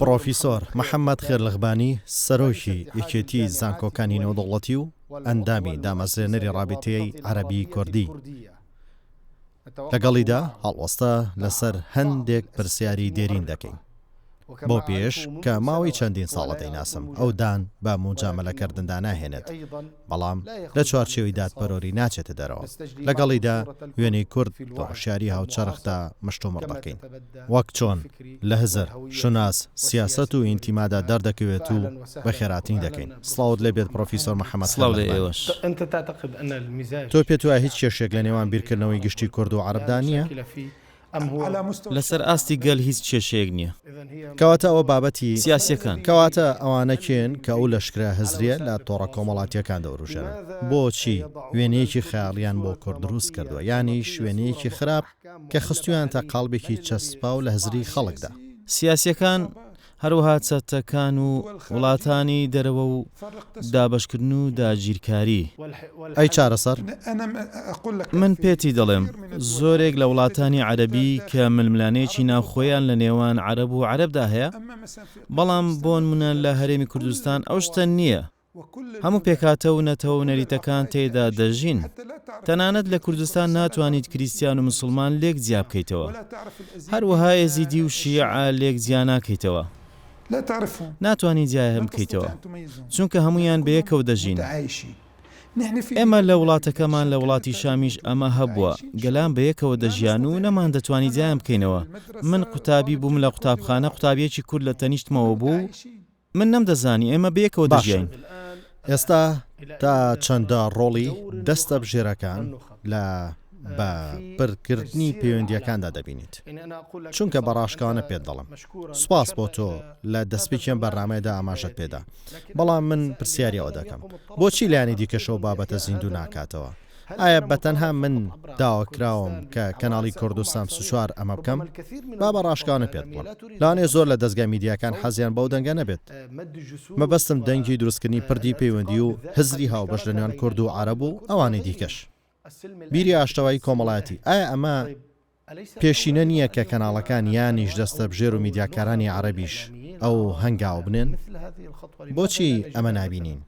پڕۆفیسۆر محەممەد خێرلغبانی، سەرۆکی یەکێتیی زانکۆکانی نێودەوڵەتی و ئەندامی دامەزرێنەری ڕابیتەی عەرەبی کوردی، لەگەڵیدا هەڵوەستە لەسەر هەندێک پرسیاری دێرین دەکەین. بەو پێیەش کە ماوەی چەندین ساڵە دەیناسم، ئەو دان بە موجامەلەکردندا ناهێنێت، بەڵام لە چوارچێوەی دادپەروەری ناچێتە دەرەوە. لەگەڵیدا وێنەی کورد لە هۆشیاری هاوچەرخدا مشتومڕ دەکەین. وەک چۆن لە هزر، شوناس، سیاسەت و ئینتیمادا دەردەکەوێت و بەخێرهاتنی دەکەین. سڵاوت لێ بێت پڕۆفیسۆر محەمەد سڵاو لە خێرلەغبانی. ئێوەش. تۆ پێت وایە هیچ کێشەیەک لە نێوان بیرکردنەوەی گشتی کورد و عەرەبدا نییە؟ لەسەر ئاستی گەل هیچ کێشەیەک نییە. کەواتە ئەوە بابەتی. سیاسییەکان. کەواتە ئەوانە کێن کە ئەو لەشکرە هزرییە لە تۆڕە کۆمەڵاتییەکان دەوروژێنن؟ بۆچی وێنەیەکی خەیاڵییان بۆ کورد دروست کردووە، یانیش وێنەیەکی خراپ کە خستوویانتە قاڵبێکی چەسپاو لە هزری خەڵکدا؟ سیاسییەکان هەروەها چەتەکان و وڵاتانی دەرەوە و دابەشکردن و داگیرکاری. ئەی چارەسەر؟ من پێتی دەڵێم زۆرێک لە وڵاتانی عەرەبی کە ململانێیەکی ناوخۆیان لە نێوان عەرەب و عەرەبدا هەیە، بەڵام بۆنمونە لە هەرێمی کوردستان ئەو شتە نییە. هەموو پێکهاتە و نەتەوە و نەریتەکان تێیدا دەژین. تەنانەت لە کوردستان ناتوانیت کریستیان و مسوڵمان لێک جیا بکەیتەوە. هەروەها ئێزیدی و شیعە لێک جیا ناکەیتەوە. ناتوانی جیایان بکەیتەوە. چونکە هەموویان بەیەکەوە دەژین. ئێمە لە وڵاتەکەمان لە وڵاتی شامیش ئەمە هەبووە، گەلان بەیەکەوە دەژیان و نەماندەتوانی جیایان بکەینەوە. من قوتابی بووم لە قوتابخانە، قوتابییەکی کورد لە تەنیشتمەوە بوو و، من نەمدەزانی، ئێمە بەیەکەوە باشە دەژیاین. ئێستا تا چەندە ڕۆڵی دەستەبژێرەکان لە بە پردکردنی پەیوەندییەکاندا دەبینیت؟ چونکە بە ڕاشکاوانە پێت دەڵێم، سوپاس بۆ تۆ لە دەستپێکی ئەم بەرنامەیەدا ئاماژەت پێدا، بەڵام من پرسیاری ئەوە دەکەم، بۆچی لایەنی دیکەش ئەو بابەتە زیندوو ناکاتەوە؟ ئایا بەتەنها من داواکراوم کە کەناڵی کوردستان 24 ئەمە بکەم؟ با بە ڕاشکاوانە پێت بڵێم لەوانەیە زۆر لە دەزگا میدیاکان حەزیان بەو دەنگە نەبێت. مەبەستم دەنگی دروستکردنی پردی پەیوەندی و هزری هاوبەش لە نێوان کورد و عەرەب و ئەوانەی دیکەش. بیری ئاشتەوایی کۆمەڵایەتی، ئایا ئەمە پێشینە نییە کە کەناڵەکان یانیش دەستەبژێر و میدیاکارانی عەرەبیش ئەو هەنگاوە بنێن؟ بۆچی ئەمە نابینین؟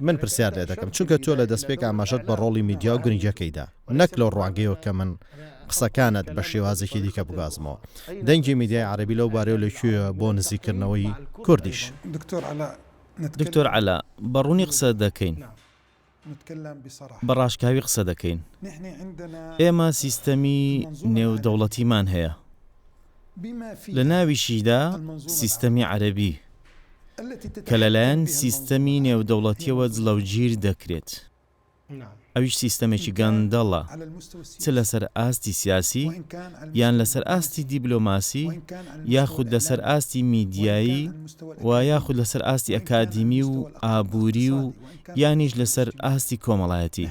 من پرسیار لێ دەکەم چونکە تۆ لە دەستپێک ئاماژەت بە ڕۆڵی میدیا و گرنگیەکەی دا، نەک لەو ڕوانگەیەوە کە من قسەکانت بە شێوازێکی دیکە بگوازمەوە. دەنگی میدیای عەرەبی لەو بارەیەوە لە کوێیە بۆ نزیککردنەوەی کوردیش؟ دکتۆر عەلا، بە ڕوونی قسە دەکەین. بە ڕاشکاوی قسە دەکەین. ئێمە سیستەمی نێودەوڵەتیمان هەیە، لە ناویشیدا سیستەمی عەرەبی کە لەلایەن سیستەمی نێودەوڵەتییەوە جڵەوگیر دەکرێت. ئەویش سیستەمێکی گەندەڵە، چ لەسەر ئاستی سیاسی یان لەسەر ئاستی دیبلۆماسی یاخود لەسەر ئاستی میدیایی و یاخود لەسەر ئاستی ئەکادیمی و ئابووری و یانیش لەسەر ئاستی کۆمەڵایەتی.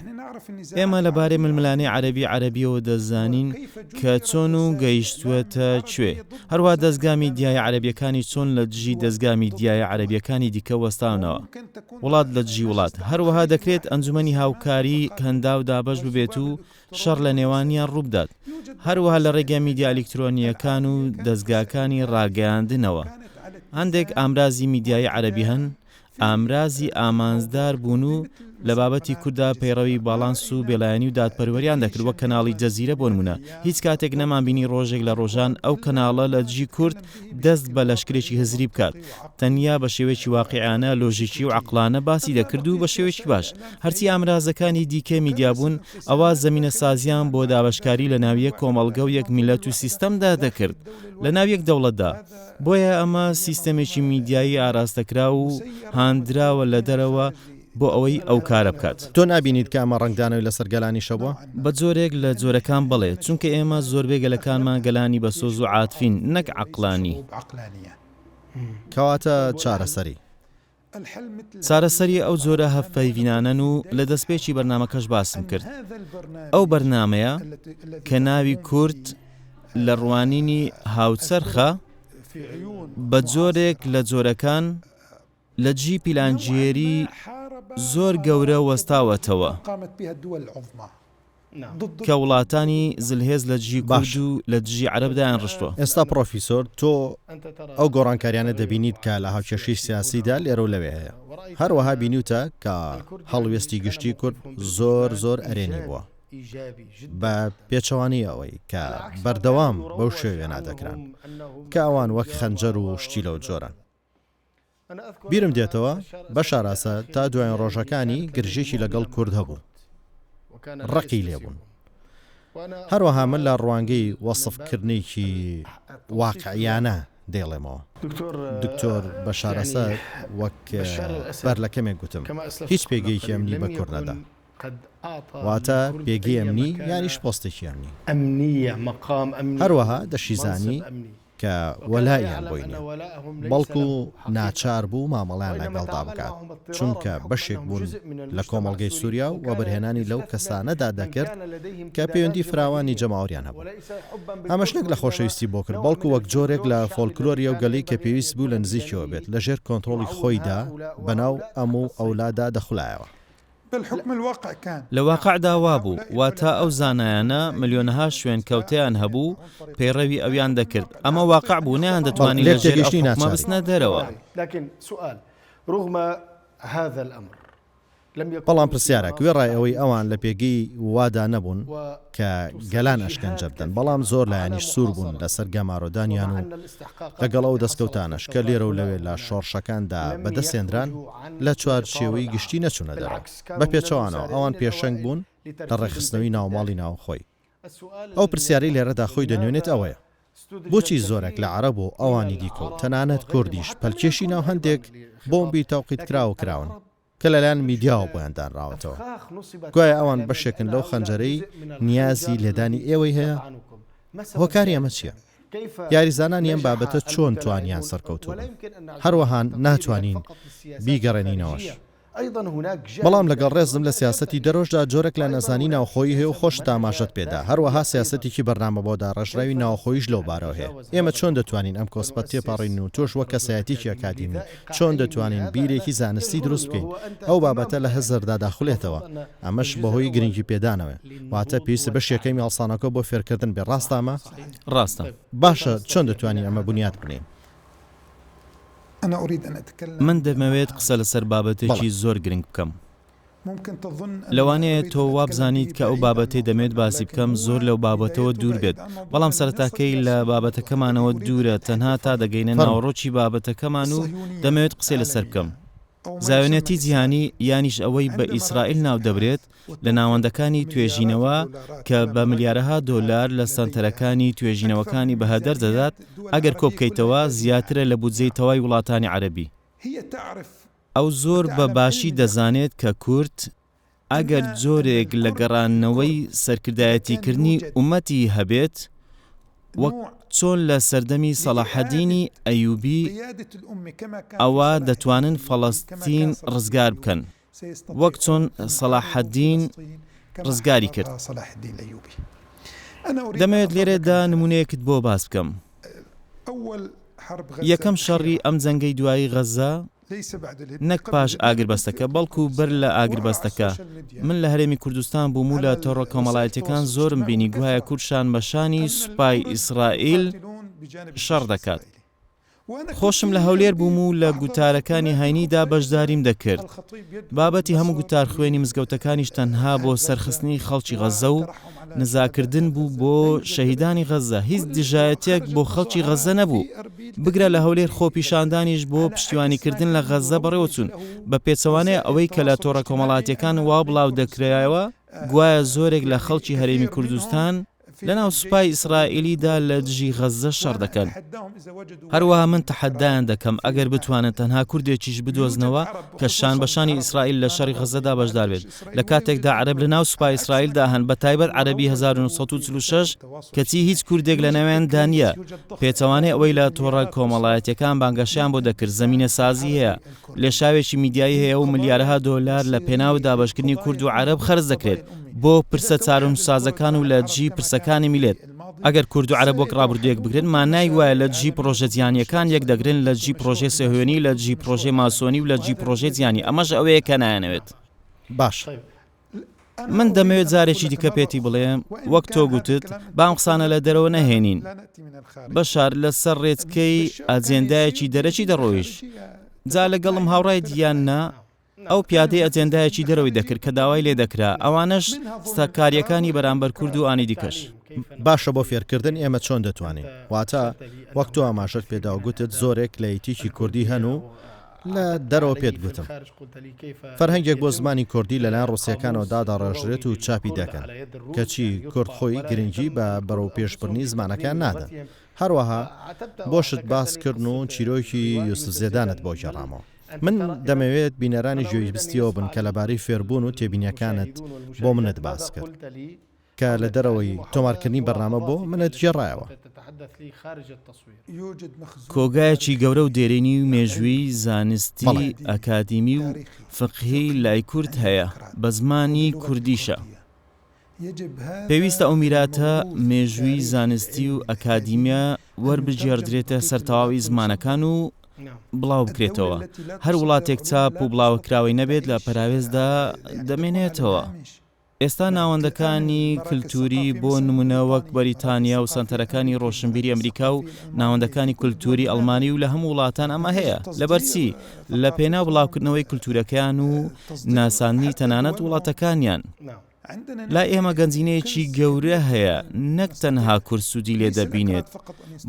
ئێمە لەبارەی ململانێی عەرەبی عەرەبیەوە دەزانین کە چۆن و گەیشتووەتە کوێ، هەروەها دەزگا میدیایە عەرەبیەکانیش چۆن لە دژی دەزگا میدیایە عەرەبیەکانی دیکە وەستاونەوە، وڵات لە دژی وڵات. هەروەها دەکرێت ئەنجومەنی هاوکاری کەنداو دابەش ببێت و شەڕ لە نێوانیان ڕووبدات. هەروەها لە ڕێگای میدیا ئەلیکترۆنییەکان و دەزگاکانی ڕاگەیاندنەوە. هەندێک ئامرازی میدیایی عەرەبی هەن ئامرازی ئامانجدار بوون و لە بابەتی کورددا پەیڕەوی باڵانس و بێلایەنی و دادپەروەریان دەکرد وەک کەناڵی جەزیرە بۆ نموونە هیچ کاتێک نەمانبینی ڕۆژێک لە ڕۆژان ئەو کەناڵە لە دژی کورد دەست بە لەشکرێکی هزری بکات تەنیا بە شێوەیەکی واقیعانە لۆژیکی و عەقڵانە باسی دەکرد و بە شێوەیەکی باش هەرچی ئامرازەکانی دیکەی میدیا بوون ئەوا زەمینەسازیان بۆ دابەشکاری لە ناو یەک کۆمەڵگە و یەک میللەت و سیستەمدا دەکرد لە ناو یەک دەوڵەتدا. بۆیە ئەمە سیستەمێکی میدیایی ئاراستەکراو و هاندراوە لە دەرەوە بۆ ئەوەی ئەو کارە بکات. تۆ نابینیت کە ئەمە ڕەنگدانەوەی لەسەر گەلانیش هەبووە؟ بە جۆرێک لە جۆرەکان بەڵێ، چونکە ئێمە زۆربەی گەلەکانمان گەلانی بەسۆز و عاتفین نەک عەقڵانی. کەواتە چارەسەری؟ چارەسەری ئەو جۆرە هەڤپەیڤینانەن و لە دەستپێکی بەرنامەکەش باسم کرد ئەو بەرنامەیە کە ناوی کورد لە ڕوانینی هاوچەرخە بە جۆرێک لە جۆرەکان لە دژی پیلانگێری زۆر گەورە وەستاوەتەوە. کە وڵاتانی زلهێز لە دژی کورد باشە. و لە دژی عەرەب دایانڕشتووە. ئێستا پڕۆفیسۆر تۆ ئەو گۆڕانکاریانە دەبینیت کە لە هاوکێشەی سیاسیدا لێرە و لەوێ هەیە. هەروەها بینیوتە کە هەڵوێستی گشتی کورد زۆر زۆر ئەرێنی بووە. بە پێچەوانەی ئەوەی کە بەردەوام بەو شێوە وێنا دەکران کە ئەوان وەک خەنجەر و شتی لەو جۆرەن. بیرم دێتەوە بەشار ئەسەد تا دوایین ڕۆژەکانی گرژیی لەگەڵ کورد هەبوو، ڕقی لێبوون. هەروەها من لە ڕوانگەی وەسفکردنێکی واقعیانە دەیڵێمەوە. دکتۆر بەشار ئەسەد وەک بەر لە کەمێک گوتم هیچ پێگەیەکی ئەمنی بە کورد نەدا. واتە پێگەی ئەمنی یانیش پۆستێکی ئەمنی. هەروەها دەشیزانی کە وەلائیان بۆی نیە، بەڵکو ناچار بوو مامەڵەیان لەگەڵدا بکات، چونکە بەشێک بوون لە کۆمەڵگەی سوریا و وەبەرهێنانی لەو کەسانەدا دەکرد کە پەیوەندی فراوانی جەماوەریان هەبوو. ئەمەش نەک لە خۆشەویستی بۆ کرد، بەڵکو وەک جۆرێک لە فۆلکلۆری ئەو گەلەی کە پێویست بوو لە نزیکیەوە بێت، لەژێر کۆنترۆڵی خۆیدا بەناو ئەم و ئەولادا دەخولایەوە. لە واقعدا وابوو، واتە ئەو زانایانە ملیۆنەها شوێنکەوتەیان هەبوو و پەیڕەوی ئەویان دەکرد، ئەمە واقع بوو، بەڵێ، نەیاندەتوانی لێک لە ژێر ئەو تێگەیشتنی حوکمە ناچاری. بچنە دەرەوە. بەڵام پرسیارێک، وێڕای ئەوەی ئەوان لە پێگەی وادا نەبوون کە گەلان ئەشکەنجە بدەن، بەڵام زۆر لایەنیش سوور بوون لەسەر گەمارۆدانیان و لەگەڵ ئەو دەستکەوتانەش کە لێرە و لەوێ لە شۆڕشەکاندا بەدەستهێنران، لە چوارچێوەی گشتی نەچوونە دەرەوە. بە پێچەوانەوە، ئەوان پێشەنگ بوون لە ڕێکخستنەوەی ناوماڵی ناوخۆی. ئەو پرسیارەی لێرەدا خۆی دەنوێنێت ئەوەیە، بۆچی زۆرێک لە عەرەب و ئەوانی دیکە و تەنانەت کوردیش پەلکێشی ناو هەندێک بۆمبی تەوقیتکراو کراون؟ کە لەلایەن میدیاوە بۆیان دانراوەتەوە، گوایە ئەوان بەشێکن لەو خەنجەرەی نیازی لێدانی ئێوەی هەیە؟ هۆکاری ئەمە چییە؟ یاریزانانی ئەم بابەتە چۆن توانیان سەرکەوتوو بن؟ هەروەها ناتوانین بیگەڕێنینەوەش. بەڵام لەگەڵ ڕێزم لە سیاسەتی دەرۆشدا جۆرێک لە نەزانی ناوخۆیی هەیە و خۆشت ئاماژەت پێدا، هەروەها سیاسەتێکی بەرنامەبۆداڕێژراوی ناوخۆییش لەو بارەوە هەیە. ئێمە چۆن دەتوانین ئەم کۆسپە تێپەڕینن و تۆش وەک کەسایەتیەکی ئەکادیمی چۆن دەتوانین بیرێکی زانستی دروست بکەین ئەو بابەتە لە هزردا دەخولێتەوە ئەمەش بەهۆی گرنگی پێدانەوەیە واتە پێویستە بەشی یەکەمی هەڵسانەوەکە بۆ فێرکردن بێ ڕاستە ئەمە؟ ڕاستە. باشە چۆن دەتوانین ئەمە بنیات بنێین؟ من دەمەوێت قسە لەسەر بەڵێ. بابەتێکی زۆر گرنگ بکەم. لەوانەیە تۆ وابزانیت کە ئەو بابەتەی دەمەوێت باسی بکەم زۆر لەو بابەتەوە دوور بێت، بەڵام سەرەتاکەی لە بابەتەکەمانەوە دوورە تەنها تا دەگەینە ناوەڕۆکی بابەتەکەمان و دەمەوێت قسەی لەسەر بکەم. زایۆنێتی جیهانی یانیش ئەوەی بە ئیسرائیل ناودەبرێت لە ناوەندەکانی توێژینەوە کە بە ملیارەها دۆلار لە سەنتەرەکانی توێژینەوەکانی بەهەدەر دەدات ئەگەر کۆبکەیتەوە زیاترە لە بودجەی تەوای وڵاتانی عەرەبی. ئەو زۆر بە باشی دەزانێت کە کورد ئەگەر جۆرێک لە گەڕاندنەوەی سەرکردایەتیکردنی ئوممەتی هەبێت وەک چۆن لە سەردەمی سەڵاحەدینی ئەیوبی ئەوا دەتوانن فەڵەستین ڕزگار بکەن وەک چۆن سەڵاحەدین ڕزگاری کرد. دەمەوێت لێرەدا نمونەیەکت بۆ باس بکەم. یەکەم شەڕی ئەم جەنگەی دوایی غەززە، نەک پاش ئاگربەستەکە، بەڵکو بەر لە ئاگربەستەکە، من لە هەرێمی کوردستان بووم و لە تۆڕە کۆمەڵایەتیەکان زۆرم بینی گوایە کورد شان بە شانی سوپای ئیسرائیل شەڕ دەکات. خۆشم لە هەولێر بووم و لە گوتارەکانی هەینیدا بەشداریم دەکرد. بابەتی هەموو گوتارخوێنی مزگەوتەکانیش تەنها بۆ سەرخستنی خەڵکی غەززە و نزاکردن بوو بۆ شەهیدانی غەززە، هیچ دژایەتیەک بۆ خەڵکی غەززە نەبوو، بگرە لە هەولێر خۆپیشاندانیش بۆ پشتیوانیکردن لە غەززە بەڕێوەچوون، بە پێچەوانەی ئەوەی کە لە تۆڕە کۆمەڵاتیەکان وا بڵاودەکرایەوە گوایە زۆرێک لە خەڵکی هەرێمی کوردستان لەناو سوپای ئیسرائیلیدا لە دژی غەززە شەڕ دەکەن. هەروەها من تەحەدایان دەکەم ئەگەر بتوانن تەنها کوردێکیش بدۆزنەوە کە شان بە شانی ئیسرائیل لە شەڕی غەززەدا بەشدار بێت، لە کاتێکدا عەرەب لەناو سوپای ئیسرائیلدا هەن بە تایبەت عەرەبی 1946 کەچی هیچ کوردێک لەناویاندا نییە، پێچەوانەی ئەوەی لە تۆڕە کۆمەڵایەتیەکان بانگەشەیان بۆ دەکرد زەمینەسازی هەیە، لێشاوێکی میدیایی هەیە و ملیارەها دۆلار لە پێناو دابەشکردنی کورد و عەرەب خەرج دەکرێت بۆ پرسە چارەنووسسازەکان و لە دژی پرسەکانی میللەت. ئەگەر کورد و عەرەب وەک ڕابردوو یەک بگرن مانای وایە لە دژی پڕۆژە جیهانییەکان یەک دەگرن، لە دژی پڕۆژەی سەهیۆنی، لە دژی پڕۆژەی ماسۆنی و لە دژی پڕۆژەی جیهانی. ئەمەش ئەوەیە کە نایانەوێت. باشە. من دەمەوێت جارێکی دیکە پێتی بڵێم، وەک تۆ گوتت، با ئەم قسانە لە دەرەوە نەهێنین. بەشار لەسەر ڕێچکەی ئەجێندایەکی دەرەکی دەڕۆیشت. جا لەگەڵم هاوڕایت یان نا، ئەو پیادەی ئەجێندایەکی دەرەوەی دەکرد کە داوای لێ دەکرا، ئەوانەش ستەکارییەکانی بەرامبەر کورد و ئانی دیکەش. باشە بۆ فێرکردن ئێمە چۆن دەتوانین؟ واتە وەک تۆ ئاماژەت پێدا و گوتت زۆرێک لە ئیتیکی کوردی هەن و لە دەرەوە پێت گوتم. فەرهەنگێک بۆ زمانی کوردی لەلایەن ڕووسییەکانەوە دادەڕێژرێت و چاپی دەکەن، کەچی کورد خۆی گرنگی بە بەرەوپێشبردنی زمانەکەیان نادەن. هەروەها بۆشت باس کردن و چیرۆکی یوسف زێدانت بۆ گێڕامەوە. من دەمەوێت بینەرانیش گوێیبستی ئەوە بن کە لەبارەی فێربوون و تێبینییەکانت بۆ منت باس کرد. کە لە دەرەوەی تۆمارکردنی بەرنامە بۆ منت گێڕایەوە. کۆگایەکی گەورە و دێرینی و مێژوویی زانستی، ئەکادیمی و فقهی لای کورد هەیە، بە زمانی کوردیشە. پێویستە ئەو میراتە مێژوویی زانستی و ئەکادیمیە وەربگێڕدرێتە سەر تەواوی زمانەکان و بڵاوبکرێتەوە. هەر وڵاتێک چاپ و بڵاوکراوەی نەبێت لە پەراوێزدا دەمێنێتەوە. ئێستا ناوەندەکانی کلتوری بۆ نمونە وەک بەریتانیا و سەنتەرەکانی ڕۆشنبیری ئەمریکا و ناوەندەکانی کلتوری ئەڵمانی و لە هەموو وڵاتان ئەمە هەیە لەبەر چی؟ لە پێناو بڵاوکردنەوەی کلتورەکەیان و ناساندنی تەنانەت وڵاتەکانیان. لای ئێمە گەنجینەیەکی گەورە هەیە نەک تەنها کورد سوودی لێ دەبینێت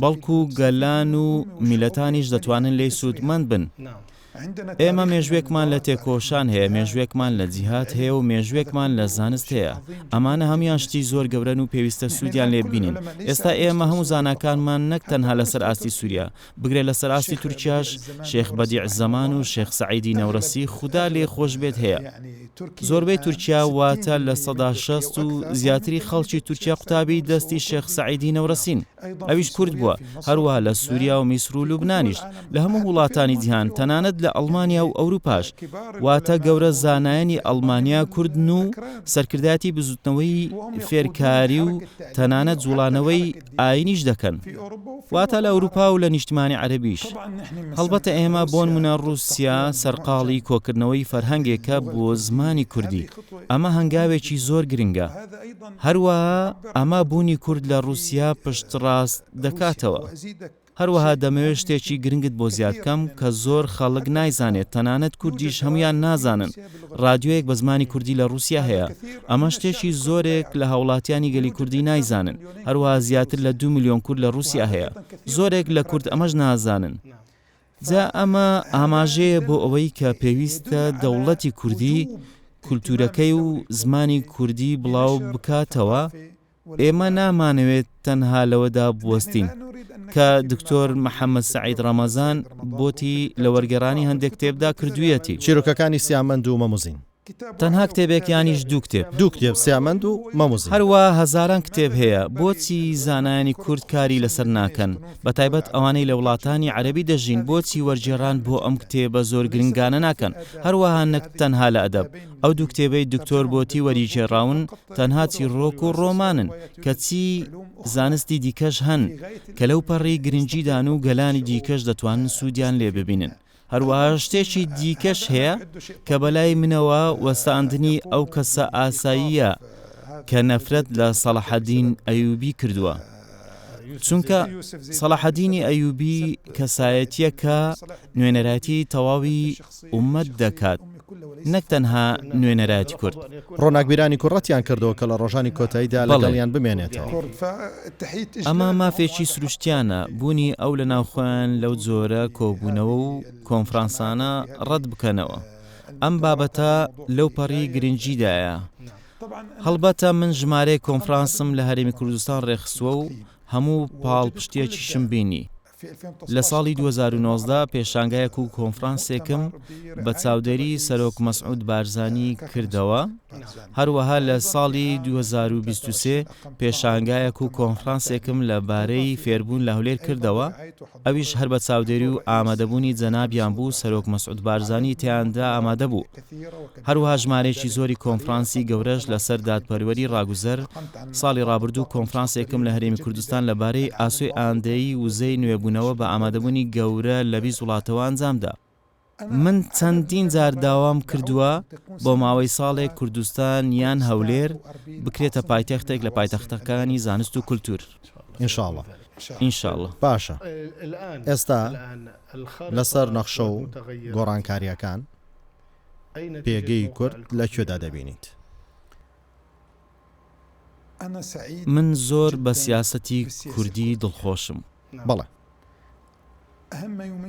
بەڵکو گەلان و میللەتانیش دەتوانن لێی سوودمەند بن. ئێمە مێژوێکمان لە تێکۆشان هەیە، مێژوێکمان لە جیهاد هەیە و مێژوێکمان لە زانست هەیە. ئەمانە هەموویان شتی زۆر گەورەن و پێویستە سوودیان لێ ببینین. ئێستا ئێمە هەموو زاناکانمان نەک تەنها لەسەر ئاستی سووریا، بگرە لەسەر ئاستی تورکیاش شێخ بەدیع زەمان و شێخ سەعیدی نەورەسی خودا لێی خۆش بێت هەیە. زۆربەی تورکیا واتە 60% و زیاتری خەڵکی تورکیا قوتابی دەستی شێخ سەعیدی نەورەسین. ئەویش کورد بووە، هەروەها لە سووریا و میسر و لوبنانیش، لە هەموو وڵاتانی جیهان، تەنانەت لە ئەڵمانیا و ئەوروپاش، واتە گەورە زانایانی ئەڵمانیا کوردن و سەرکردایەتی بزووتنەوەی فێرکاری و تەنانەت جوڵانەوەی ئایینیش دەکەن، واتە لە ئەوروپا و لە نیشتمانی عەرەبیش. هەڵبەتە ئێمە بۆنمونە ڕووسیا سەرقاڵی کۆکردنەوەی فەرهەنگێکە بۆ زمانی کوردی، ئەمە هەنگاوێکی زۆر گرنگە. هەروەها ئەمە بوونی کورد لە ڕووسیا پشتڕاست دەکاتەوە. هەروەها دەمەوێت شتێکی گرنگت بۆ زیاد بکەم کە زۆر خەڵک نایزانێت تەنانەت کوردیش هەموویان نازانن ڕادیۆیەک بە زمانی کوردی لە ڕووسیا هەیە ئەمە شتێکی زۆرێک لە هاوڵاتیانی گەلی کوردی نایزانن هەروەها زیاتر لە دوو ملیۆن کورد لە ڕووسیا هەیە زۆرێک لە کورد ئەمەش نازانن جا ئەمە ئاماژەیە بۆ ئەوەی کە پێویستە دەوڵەتی کوردی کولتوورەکەی و زمانی کوردی بڵاو بکاتەوە، ئێمە نامانەوێت تەنها لەوەدا بوەستین کە دکتۆر محەمەد سەعید ڕەمەزان بۆتی لە وەرگێڕانی هەندێک کتێبدا کردوویەتی. چیرۆکەکانی سیامەند و مەموزین. تەنها کتێبێک یانیش دوو کتێب؟ دوو کتێب، سیامەند و مەموزین. هەروا هەزاران کتێب هەیە، بۆچی زانایانی کورد کاری لەسەر ناکەن؟ بەتایبەت ئەوانەی لە وڵاتانی عەرەبی دەژین بۆچی وەرگێڕان بۆ ئەم کتێبە زۆر گرنگانە ناکەن؟ هەروەها نەک تەنها لە ئەدەب، ئەو دوو کتێبەی دکتۆر بۆتی وەریگێڕاون تەنها چیڕۆک و ڕۆمانن، کەچی زانستی دیکەش هەن کە لەوپەڕی گرنگیدان و گەلانی دیکەش دەتوانن سوودیان لێ ببینن. هەروەها شتێکی دیکەش هەیە کە بەلای منەوە وەستاندنی ئەو کەسە ئاساییە کە نەفرەت لە سەڵاحەدین ئەیوبی کردووە. چونکە سەڵاحەدینی ئەیوبی کەسایەتییەکە نوێنەرایەتی تەواوی ئوممەت دەکات نەک تەنها نوێنەرایەتی کورد. ڕۆناکبیرانی کورد ڕەتیان کردەوە کە لە ڕۆژانی کۆتاییدا لەگەڵیان بمێنێتەوە. ئەمە مافێکی سروشتیانە، بوونی ئەو لە ناو خۆیان لەو جۆرە کۆبوونەوە و کۆنفرانسانە ڕەت بکەنەوە. ئەم بابەتە لەو پەڕی گرنگیدایە. هەڵبەتە من ژمارەیەک کۆنفرانسم لە هەرێمی کوردستان ڕێکخستووە و هەموو پاڵپشتییەکیشم بینی. لە ساڵی 2019 پێشانگایەک و کۆنفرانسێکم بە چاودێری سەرۆک مەسعود بارزانی کردەوە، هەروەها لە ساڵی 2023 پێشانگایەک و کۆنفرانسێکم لە بارەی فێربوون لە هەولێر کردەوە، ئەویش هەر بە چاودێری و ئامادەبوونی جەنابیان بوو، سەرۆک مەسعود بارزانی تیایاندا ئامادە بوو. هەروەها ژمارەیەکی زۆری کۆنفرانسی گەورەش لەسەر دادپەروەری ڕاگوزەر، ساڵی ڕابردوو کۆنفرانسێکم لە هەرێمی کوردستان لەبارەی ئاسۆی ئایندەی وزەی نوێبوونەوە بە ئامادەبوونی گەورە لە 20 وڵاتەوە ئەنجامدا. من چەندین جار داوام کردووە بۆ ماوەی ساڵێک کوردستان یان هەولێر بکرێتە پایتەختێک لە پایتەختەکانی زانست و کولتوور. ان شاء اللە. ان شاء اللە. باشە ئێستا لەسەر نەخشە و گۆڕانکارییەکان پێگەی کورد لە کوێدا دەبینیت؟ من زۆر بە سیاسەتی کوردی دڵخۆشم. بەڵێ.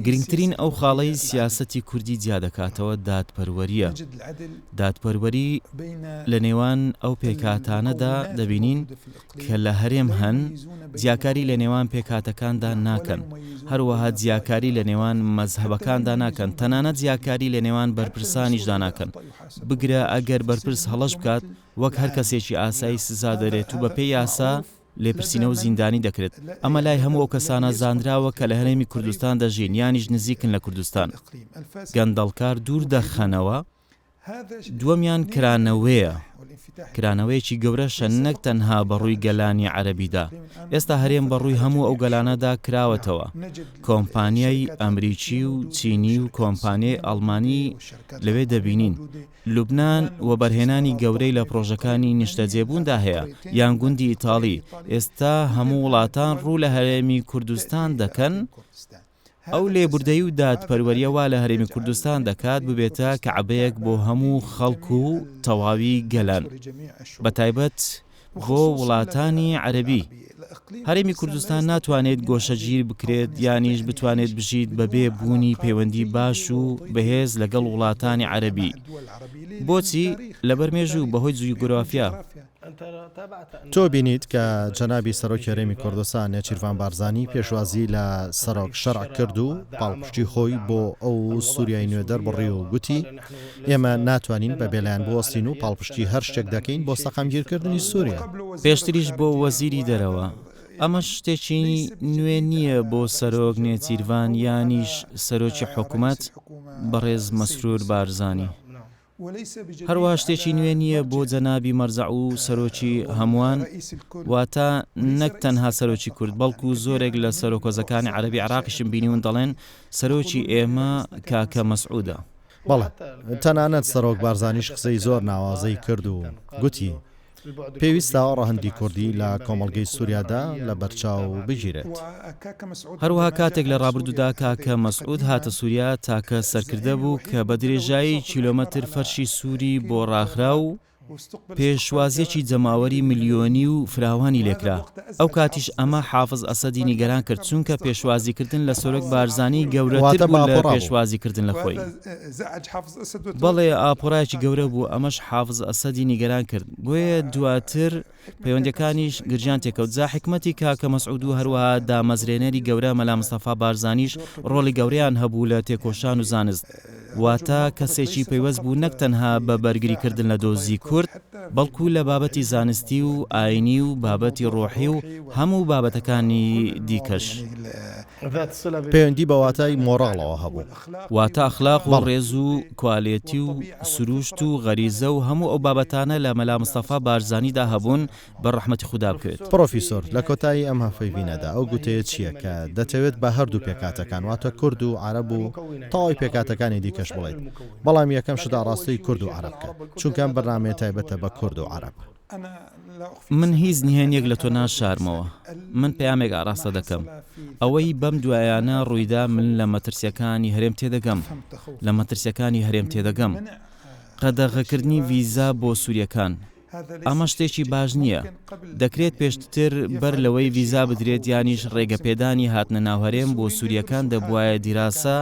گرنگترین ئەو خاڵەی سیاسەتی کوردی جیا دەکاتەوە دادپەروەرییە. دادپەروەری لە نێوان ئەو پێکهاتانەدا دەبینین کە لە هەرێم هەن، جیاکاری لە نێوان پێکهاتەکاندا ناکەن، هەروەها جیاکاری لە نێوان مەزهەبەکاندا ناکەن، تەنانەت جیاکاری لە نێوان بەرپرسانیشدا ناکەن، بگرە ئەگەر بەرپرس هەڵەش بکات وەک هەر کەسێکی ئاسایی سزا دەرێت و بەپێی یاسا لێپرسینەوە و زیندانی دەکرێت، ئەمە لای هەموو ئەو کەسانە زانراوە کە لە هەرێمی کوردستان دەژین یانیش نزیکن لە کوردستان، گەندەڵکار دوور دەخەنەوە، دووەمیان کرانەوەیە، کرانەوەیەکی گەورەشە نەک تەنها بەڕووی گەلانی عەرەبیدا، ئێستا هەرێم بەڕووی هەموو ئەو گەلانەدا کراوەتەوە، کۆمپانیای ئەمریکی و چینی و کۆمپانیای ئەڵمانی لەوێ دەبینین، لوبنان وەبەرهێنانی گەورەی لە پڕۆژەکانی نیشتەجێبووندا هەیە، یان گوندی ئیتاڵی، ئێستا هەموو وڵاتان ڕوو لە هەرێمی کوردستان دەکەن، ئەو لێبوردەیی و دادپەروەرییە وا لە هەرێمی کوردستان دەکات ببێتە کەعبەیەک بۆ هەموو خەڵک و تەواوی گەلان، بەتایبەت بۆ وڵاتانی عەرەبی. هەرێمی کوردستان ناتوانێت گۆشەگیر بکرێت یانیش بتوانێت بژیت بەبێ بوونی پەیوەندی باش و بەهێز لەگەڵ وڵاتانی عەرەبی. بۆچی؟ لەبەر مێژوو، بەهۆی جوگرافیا. تۆ بینیت کە جەنابی سەرۆکی هەرێمی کوردستان نێچیرڤان بارزانی پێشوازی لە سەرۆک شەرع کرد و پاڵپشتی خۆی بۆ ئەو سوریای نوێ دەربڕی و گوتی، ئێمە ناتوانین بە بێلایەن بوەستین و پاڵپشتی هەر شتێک دەکەین بۆ سەقامگیرکردنی سوریا. پێشتریش بۆ وەزیری دەرەوە. ئەمەش شتێکی نوێ نییە بۆ سەرۆک نێچیرڤان یانیش سەرۆکی حکومەت بەڕێز مەسرور بارزانی. هەروەها شتێکی نوێ نییە بۆ جەنابی مەرجەع و سەرۆکی هەمووان، واتە نەک تەنها سەرۆکی کورد، بەڵکو زۆرێک لە سەرۆکهۆزەکانی عەرەبی عێراقیشم بینیون دەڵێن سەرۆکی ئێمە کاکە مەسعودە. بەڵێ، تەنانەت سەرۆک بارزانیش قسەی زۆر ناوازەی کرد و گوتی، پێویستە ڕەهەندی کوردی لە کۆمەڵگەی سووریادا لەبەرچاو بگیرێت. هەروەها کاتێک لە ڕابردوودا کاکە مەسعود هاتە سووریا، تاکە سەرکردە بوو کە بە درێژایی کیلۆمەتر فەرشی سووری بۆ ڕاخرا و پێشوازییەکی جەماوەری ملیۆنی و فراوانی لێکرا، ئەو کاتیش ئەمە حافز ئەسەدی نیگەران کرد، چونکە پێشوازیکردن لە سەرۆک بارزانی گەورەتر بوو لە پێشوازیکردن لە خۆی. بەڵێ ئاپۆرایەکی گەورە بوو، ئەمەش حافز ئەسەدی نیگەران کرد، بۆیە دواتر پەیوەندیەکانیش گرژیان تێکەوت، جا حیکمەتی کاکە مەسعود و هەروەها دامەزرێنەری گەورە مەلا مستەفا بارزانیش ڕۆڵی گەورەیان هەبوو لە تێکۆشان و زانست، واتە کەسێکی پەیوەست بوو نەک تەنها بە بەرگریکردن لە دۆزی کورد، بەڵکو لە بابەتی زانستی و ئاینی و بابەتی ڕۆحی و هەموو بابەتەکانی دیکەش. پەیوەندی بە واتای مۆڕاڵەوە هەبوو. واتە ئەخلاق و ڕێز و کوالێتی و سرووشت و غەریزە و هەموو ئەو بابەتانە لە مەلا مستەفا بارزانیدا هەبوون بەر ڕەحمەتی خودا بکەوێت. پڕۆفیسۆر، لە کۆتایی ئەم هەڤپەیڤینەدا ئەو گوتەیە چییە کە دەتەوێت بە هەردوو پێکهاتەکان واتە کورد و عەرەب و تەواوی پێکهاتەکانی دیکەش بڵێیت؟ بەڵام یەکەم شت ئاڕاستەی کورد و عەرەب بکە، چونکە ئەم بەرنامەیە تایبەتە بە کورد و عەرەب. من هیچ نهێنیەک لە تۆ ناشارمەوە، من پەیامێک ئاراستە دەکەم، ئەوەی بەم دوایانە ڕوویدا من لە مەترسیەکانی هەرێم تێدەگەم، لە مەترسیەکانی هەرێم تێدەگەم، قەدەغەکردنی ڤیزا بۆ سوریەکان، ئەمە شتێکی باش نییە، دەکرێت پێشتتر بەر لەوەی ڤیزا بدرێت یانیش ڕێگەپێدانی هاتنە ناو هەرێم بۆ سوریەکان دەبوایە دیراسە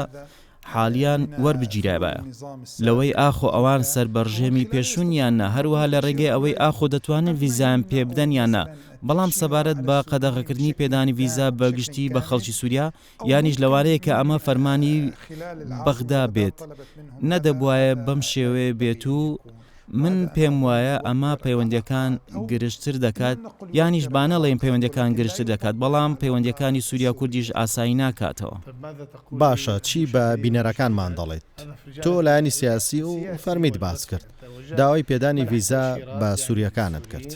حالیان وەربگیرابایە لەوەی ئاخۆ ئەوان سەر بە ڕژێمی پێشوون یان نا، هەروەها لە ڕێگەی ئەوەی ئاخۆ دەتوانن ڤیزایان پێ بدەن یان نا، بەڵام سەبارەت بە قەدەغەکردنی پێدانی ڤیزا بە گشتی بە خەڵکی سوریا، یانیش لەوانەیە کە ئەمە فەرمانی بەغدا بێت، نەدەبوایە بەم شێوەیە بێت و من پێم وایە ئەمە پەیوەندیەکان گرژتر دەکات یانیش با نەڵێین پەیوەندیەکان گرژتر دەکات بەڵام پەیوەندیەکانی سوریا و کوردیش ئاسایی ناکاتەوە. باشە چی بە بینەرەکانمان دەڵێیت؟ تۆ لایەنی سیاسی و فەرمیت باس کرد، داوای پێدانی ڤیزا بە سوریەکانت کرد.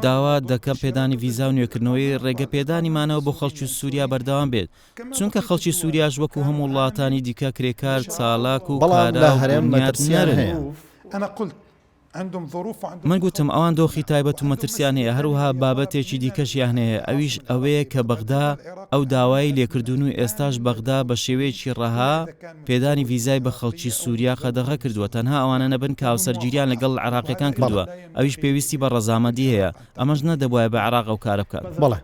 داوا دەکەم پێدانی ڤیزا و نوێکردنەوەی ڕێگەپێدانی مانەوە بۆ خەڵکی سووریا بەردەوام بێت، چونکە خەڵکی سووریاش وەکو هەموو وڵاتانی دیکە کرێکار، چالاک و بەڵام لە کارا و هەرێم مەترسییان بونیادنەرن. هەیە. من گوتم ئەوان دۆخی تایبەت و مەترسیان هەیە، هەروەها بابەتێکی دیکەشیان هەیە، ئەویش ئەوەیە کە بەغدا ئەو داوایەی لێکردوون و ئێستاش بەغدا بە شێوەیەکی ڕەها پێدانی ڤیزای بە خەڵکی سووریا قەدەغە کردووە، تەنها ئەوانە نەبن کە هاوسەرگیریان لەگەڵ عێراقییەکان کردووە، ئەویش پێویستی بە ڕەزامەندی هەیە، ئەمەش نەدەبوایە بە عێراق ئەو کارە بکات. بەڵێ.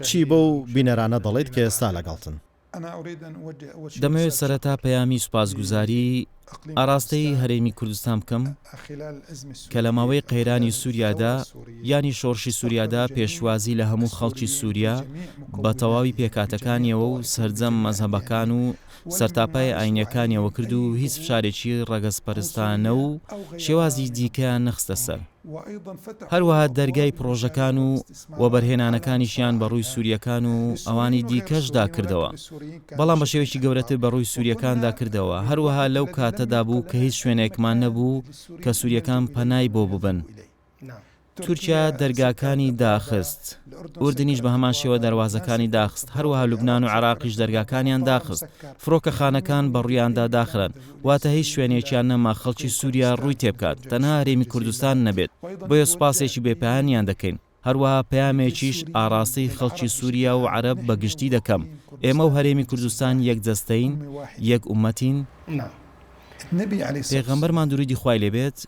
چی بەو بینەرانە دەڵێیت کە ئێستا لەگەڵتن؟ دەمەوێت سەرەتا پەیامی سوپاسگوزاری ئاراستەی هەرێمی کوردستان بکەم کە لە ماوەی قەیرانی سووریادا یانی شۆڕشی سووریادا پێشوازی لە هەموو خەڵکی سووریا بە تەواوی پێکهاتەکانیەوە و سەرجەم مەزهەبەکان و سەرتاپای ئاینیەکانیەوە کرد و هیچ فشارێکی ڕەگەزپەرستانە و شێوازی دیکەیان نەخستە سەر. هەروەها دەرگای پڕۆژەکان و وەبەرهێنانەکانیشیان بە ڕووی سوورییەکان و ئەوانی دیکەشدا کردەوە، بەڵام بە شێوەیەکی گەورەتر بە ڕووی سوورییەکاندا کردەوە، هەروەها لەو کاتەدا بوو کە هیچ شوێنێکمان نەبوو کە سوورییەکان پەنای بۆ ببەن. تورکیا دەرگاکانی داخست، ئوردنیش بە هەمان شێوە دەروازەکانی داخست، هەروەها لوبنان و عێراقیش دەرگاکانیان داخست، فڕۆکەخانەکان بە ڕوویاندا داخران، واتە هیچ شوێنێکیان نەما خەڵکی سووریا ڕووی تێبکات، تەنها هەرێمی کوردستان نەبێت، بۆیە سوپاسێکی بێ پایانیان دەکەین، هەروەها پەیامێکیش ئاڕاستەی خەڵکی سووریا و عەرەب بە گشتی دەکەم، ئێمە و هەرێمی کوردستان یەک جەستەین، یەک ئوممەتین، پێغەمبەرمان دروودی خوای لێ بێت،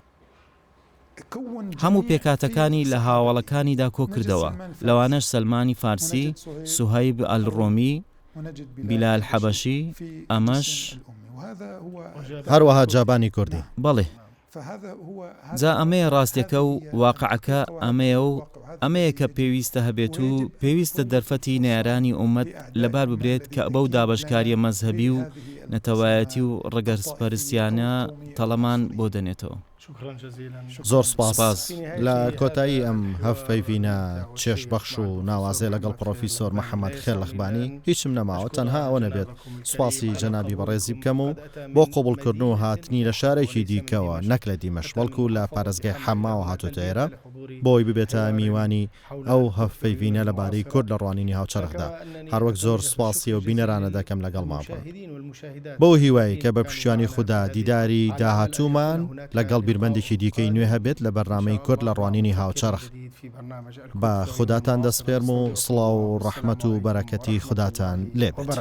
هەموو پێکهاتەکانی لە هاوەڵەکانیدا کۆکردەوە، لەوانەش سەلمانی فارسی، سوهەیب ئەلڕۆمی، بیلال حەبەشی، ئەمەش. هەروەها جابانی کوردی. بەڵێ. جا ئەمەیە ڕاستیەکە و واقعەکە ئەمەیە و ئەمەیە کە پێویستە هەبێت و پێویستە دەرفەتی نەیارانی ئوممەت لەبار ببرێت کە بەو دابەشکاریە مەزهەبی و نەتەوایەتی و ڕەگەزپەرستیانە تەڵەمان بۆ دەنێتەوە. زۆر سوپاس. لە کۆتایی ئەم هەڤپەیڤینە چێژبەخش و ناوازەیە لەگەڵ پڕۆفیسۆر محەمەد خێرلەخبانی هیچم نەماوە تەنها ئەوە نەبێت سوپاسی جەنابی بەڕێزی بکەم و بۆ قبوڵکردن و هاتنی لە شارێکی دیکەوە نەک لە دیمەشق بەڵکو لە پارێزگای حەماوە هاتۆتە ئێرە بۆی ببێتە میوانی ئەو هەڤپەیڤینە لەبارەی کورد لە ڕوانینی هاوچەرخدا، هەروەک زۆر سوپاسی ئەو بینەرانە دەکەم لەگەڵمان بوون. بەو هیوایەی کە بە پشتیوانی خودا دیداری داهاتوومان لەگەڵ بیرمەندێکی دیکەی نوێ هەبێت لە بەرنامەی کورد لە ڕوانینی هاوچەرخ. بە خوداتان دەسپێرم و سڵاو و ڕەحمەت و بەرەکەتی خوداتان لێ بێت.